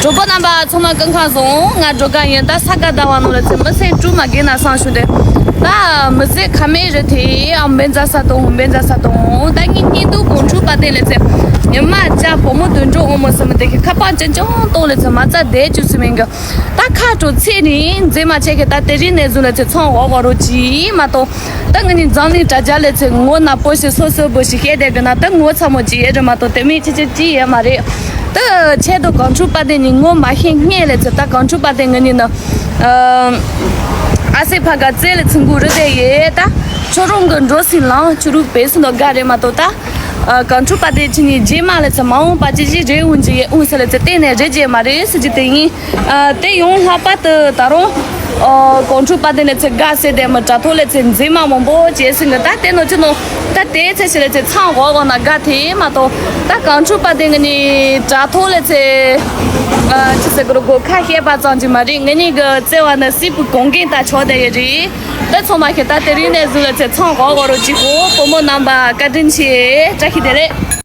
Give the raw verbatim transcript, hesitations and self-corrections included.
གྲོགས་པོ་རྣམ་པ་ཚང་མ་སྐུ་ཁམས་བཟང་། ང་འགྲོ་ག་ཡིན། ད་ས་ག་ཟླ་བ་ནང་ལ་ཚེ་མི་སེར་དཀྲུག་མ་རྒན་ན་སང་ཞུ་དེ། ད་མི་ཚེ་ཁ་མེད་རེད་དེ། ཨ་བན་ཛ་ས་དང་བན་ཛ་ས་དང་ད་ངའི་གཉེན་དུ་གོང་ཆུ་པ་དེ་ལ་ཚེ། ཉི་མ་བཅའ་བུ་མོ་དུད་འགྲོ་འོ་མོ་སི་མི་དེ་གི་ཁ་པར་ཅན་ཅང་གཏོང་ལ་ཚེ་མ་རྩ་བསྡད་བཅུག་སི་མིན་གི། ད་ཁ་དྲོ་ཚེ་ནི་མཛེས་མ་ཆེ་གི་ད་དེ་རིང་ནས་བཟུང་ལ་ཚེ་ཚང་འོག་འོག་རོ་ཅི་མ་གཏོང་། ད་ང་ནི་འཛམ་གླིང་དྲ་རྒྱ་ལ་ཚེ་ངོ་ན་པོ་ཞིག་སོ་སོ་བོ་ཞིག་བཤད་བསྡད་དགོས་ན་ད་ངོ་ཚ་མོ་ཅི་ཡོད་རེད་མ་གཏོགས་དེ་མིན་ཅི་ཅི་ཅི་ཡོད་མ་རེད། ད་ཆེད་དུ་གངས་ཕྲུག་པ་དེ་ནི་ངོ་མ་ཤེས་སྔས་ལ་ཚེ་ད་གངས་ཕྲུག་པ་དེ་ང་ནི་ན་ཨ་སེ་ཕ་ག་རྩེ་ལ་ཚིང་གུ་རུ་དེ་ཡོད། ད་ཁྱོད་རང་གི་འགྲོ་སྲིད་ལང་ཁྱོད་རུ་བེ་སི་ནོ་དགའ་རེད་མ་གཏོགས་ད་གངས་ཕྲུག་པ་དེ་ཁྱེད་ནི་རྗེས་མ་ལ་ཚེ་མ་འོངས་པ་ཅི་ཅི་རེད་འོང་ཅི་ཡོད་འོང་ཟེར་ལ་ཚེ་གཏན་ནས་རེད་ཅི་མ་རེད་ཟེར་གྱི་དེ་ཡིན། ཨ་དེ་ཡང་ལྷག་པར་དུ་ད་རུང་ཨ་གངས་ཕྲུག་པ་དེ་ནས་ཚེ་དགའ་སེ་དེ་མི་དྲ་ཐོག་ལ་ཚེ་མཛེས་མ་མང་པོ་བྱས་ཟིན་གི། ད་དེ་ནོ་ཅི་ནོ་ད་དེ་ཚེ་ཞི་ལ་ཚེ་ཚང་གོ་གོ་ན་དགའ་དེ་མ་གཏོགས་ད་གངས་ཕྲུག་པ་དེ་ངི་ནི་དྲ་ཐོག་ལ་ཚེ་ཨ་ཅི་ཟེར་གི་རོ་གོ་ཁ་བཤད་པ་ཙམ་གྱི་མ་རེད། ངི་ནི་གི་བརྩེ་བ་ནི་སྲིད་པའི་གོང་གིན་ད་ཆོག་དེ་ཡི་རེད། ད་ཚང་མ་ཁྱེད་ད་དེ་རིང་ནས་བཟུང་ལ་ཚེ་ཚང་གོ་གོ་རོ་ཅི་གོ་བུ་མོ་རྣམ་པ་བཀའ་དྲིན་ཆེ། བཀྲ་ཤིས་བདེ་ལེགས།